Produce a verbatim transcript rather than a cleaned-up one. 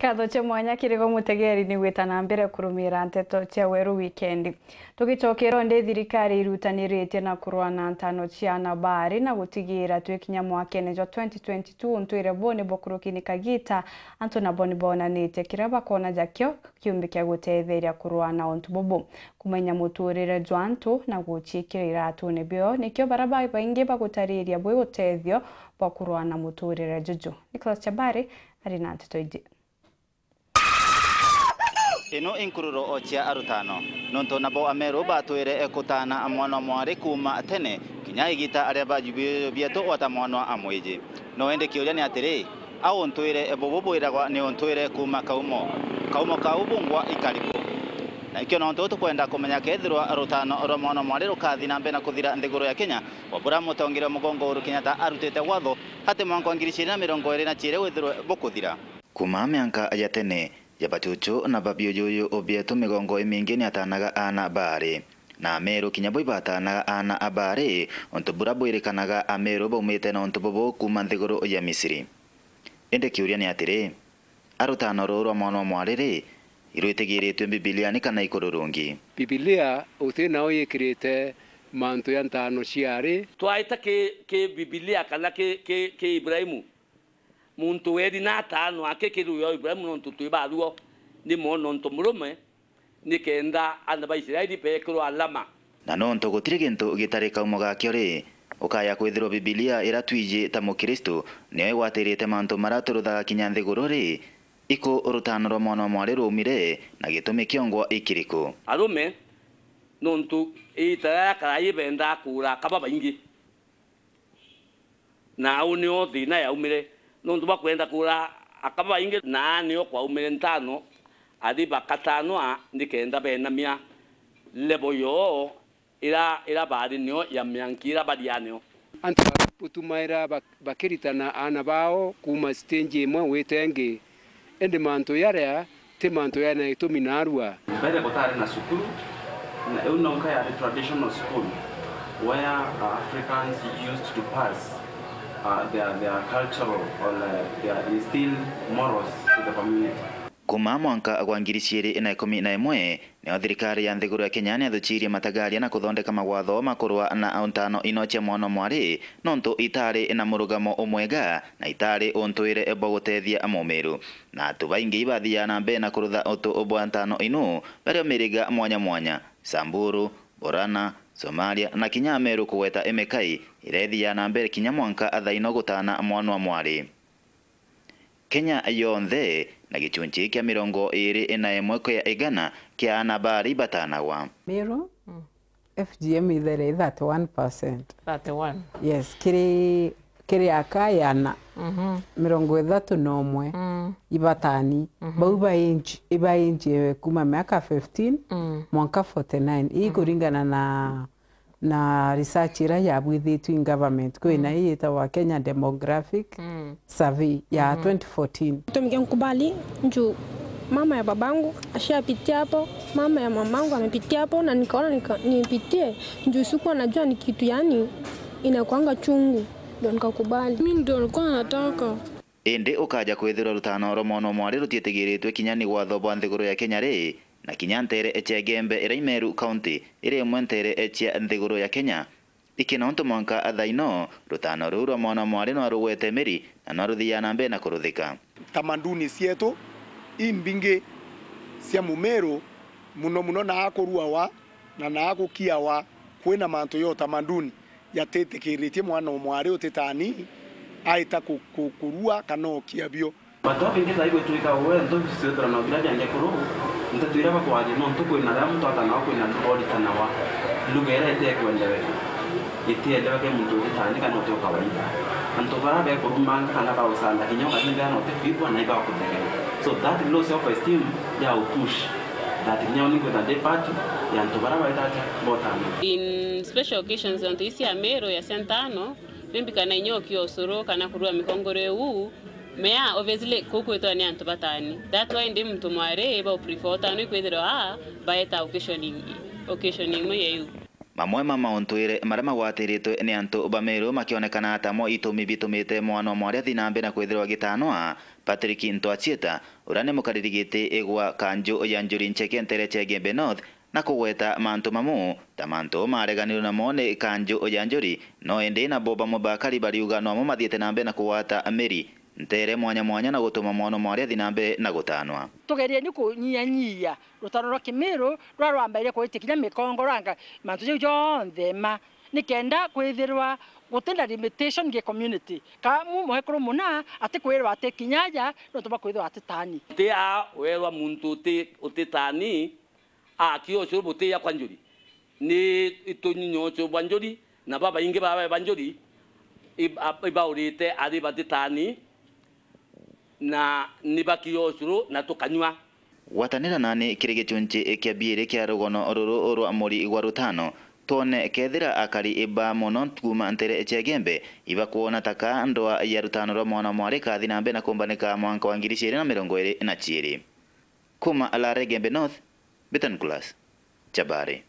Ngatho cia mwanya kiri gwe mutegeri ni gwita na mbere kurumira nteto cia Weru Wikendi. Tugicokera undi, thirikari irutaniritie na kurwa na ntano cia ana baari na gutigira twikinya mwakene jwa twenty twenty-two, untwire buu ni bukurukini kagita, antu nabo ni bonanitie kiria bakona jakio kiumbi kia gutetheria kurwa na untu bubu. Kumenya muturire jwa antu na guciikira iratune bio, nikio bara babaingi bagutariria bwi utethio bwa kurwa na muturire juju. Nicholas Chabari ari na nteto iji. Ino inkururo o cia arutano, nontu nabo ameru batwire kutana mwana mwari kuuma tene, kinya igita aria bajubiyo bietu gwata mwana amwiji. No indi kiuria ni atiri, au untwire bubu bwiragwa ni untwire kuuma kaumo? Kaumo kau bungwa ikariku? Na ikio nontu tukwenda kumenya kethirwa rutano rwa mwana mwari rukathi na mbere na kuthira nthiguru ya Kenya, wa bura mutongeria wa mugongo Uhuru Kenyatta arutite watho ati mwanka wa ngiri ciiri na mirongo iri na ciiri withirwe bukuthira. Kuuma mianka ya tene ya bachuchu na babiujuyu bietu, migongo imingi ni atanaga aana baari, na ameru kinya bo ibatanaga aana a baari, untu bura bwirikanaga ameru baumite na untu bubu kuuma nthiguru ya Misiri. Indi kiuria ni atiri, a rutano ruu rwa mwana wa mwari ri, irwitigiritue Bibiliani kana ikuru rungi? Bibilia uti nao yikirite mantu ya ntano ciari. Twaita ki, ki Bibilia kana ki, ki, ki Ibrahimu, muntu weeri na ataano ake kiri uyo Ibrahimu, nontu twi baruo ni mwono ntu murume, nikenda aana ba Israeli beekirwa alama. Na nontu gutiri gintu gitari kaumo gakio ri, ukaya kwithirwa Bibilia ira twiji ta Mukristu niyo igwatirite mantu maria turuthaga kinya nthiguru ri, iku rutano rwa mwana wa mwari rwaumire na gitumi kiongwa ikiriku? Arume, nontu iita riria karai ibendaa kuura aka babaingi. Na au nio thiina yaumire, nontu bwa kwenda kuura aka babaingi, na nio kwaumire ntano athi bakatanwa nikenda benamia level yoo ira, ira baari nio ya mianki ira baria nio. Antu batumaira bak-, bakiritana aana bao kuuma stage imwe gwita ingi, indi mantu jaria ti mantu jena gitumi naarua. Mbere gutaari na cukuru, na iu nonka yaari traditional school where, uh, Africans used to pass, uh, their, their cultural or, uh, their instill morals to the community. Kuuma mwanka gwa ngiri ciiri na ikumi na imwe, nio thirikari ya nthiguru ya Kenya niathuchirie matagaria na kuthondeka mawatho ma kurwa na ntano ino cia mwana mwari, nontu itaari na murugamo umwega na itaari untwire bwa gutethia mumiru. Na antu baingi ibathiaga na mbere na kurutha utu bwa ntano inu, bario miriga mwanya mwanya, Samburu, Borana, Somalia, na kinya Ameru kugweta Emekai, iria ithiaga na mbere kinya mwanka thaa ino gutana mwana wa mwari. Kenya yonthe, na gichunchi kia mirongo iiri na imwe kwa igana kia aana baari ibatanagwa. Meru, F G M ithere i thirty-one percent. Thirty-one. Yes, kiri, kiri aka yana, mhm, mirongo ithatu na umwe, mm, ibatani. Mhm. Bau ibainji, ibainji kuma miaka fifteen, mm, mwanka forty-nine. Ii, mhm, kuringana na, na research iria yabwithitue in government. Kwina, mm, ii yitagwa Kenya Demographic, mm, Survey ya, mhm, twenty fourteen. Gitumi kia nkubali, juu mama ya babangu ashapitia hapo, mama ya mamangu amepitia hapo, na nikaona nika-, nipitie, juu sikuwa najua ni kitu, yani, inakuanga chungu, ndio nikakubali. Mimi ndio nilikuwa nataka. Indi ukaja kwithirwa rutano rwa mwana mwari rutiitigiritwe kinya ni watho bwa nthiguru ya Kenya ri, na kinya nteere cia Igembe iria i Meru County, iri imwe nteere cia nthiguru ya Kenya, ikina untu mwanka thaa ino, rutano ruu rwa mwana mwari nwarugwete miri na nwaruthiaga na mbere na kuruthika. Tamaduni cietu imbingi cia Mumeru, muno muno naa kuruawa na naa gukiawa, kwina mantu ya utamaduni jatitikiritie mwana o mwari utitani aita ku-, ku-, kurua kana ukia bio. Bantu babingi thaa ii gwitwika we ntu ciuthurana biria bia ngekuru, nteto iria bakwaria nontu kwina riria muntu atanawa kwina lugha uritanawa, lugha iria itekwendeweka, itiendeweke muntu utitani kana uti o kawaida. Antu baria bekurumanga kana bausanda kinya ukathingana utikwigua na ibakuthegera. So that low self esteem ya upush that kinya uni kwitha ndi part ya antu baria baitatia botana. In special occasions, antu isi ya Meru ya Sentano, maybe kana inya ukia usuru kana kurua mikongoro iu, mea obviously kuu kwitwa ni antu batani. That why ndi muntu mwari ba prefer utano ikwithirwa aa baeta occasion ingi, occasion imwe ya iu. Mamwe ma mauntu iri maria magwatiritwe ni antu ba Meru makionekana ta mo itumi bitumite mwana o mwari athi na mbere na kwithirwa agitanwa, Patrick Ntwachieta, uria ni mukariri giti gwa kanju ya Njuri Ncheke ntere cia Igembe North, na kugweta mantu mamu ta mantu mareganirwe namo ni kanju ya Njuri, no indi nabo bamwe bakari bariuga nomo mathiite na mbere na kugwata miri ntere mwanya mwanya na gutuma mwana mwari athi na mbere na gutanwa. Tugerieni kunyiyanyiyia rutaro rwa Kimiru rwa rwambaire kwitikiria mikongoranga mantu jau jonthe ma nikenda kwithirwa gutina limitation gi community. Ka mu mwekuru muna atikwirwa ati kinya aja nontu bwa kwithirwa atitani. Ti a werwa muntu uti-, utitani, akiosuru butiya kwa Njuri. Ni itunyinyocho bwa Njuri, na babaingi babae ba Njuri ib-, ab-, ibaurite ari batitani, na ni bakiosuru na tukanywa. Gwatanira nani kiri gichunchi kia biiri kia rugono ruru rwa muri gwa rutano, twone kethira akari iba mono kuuma ntere cia Igembe ibakwona taka ndoa ya rutano rwa mwana mwari kathi na mbere na kumbanika mwanka wa ngiri ciiri na mirongo iri na ciiri. Kuuma Alare Igembe North, Beton Class, Chabari.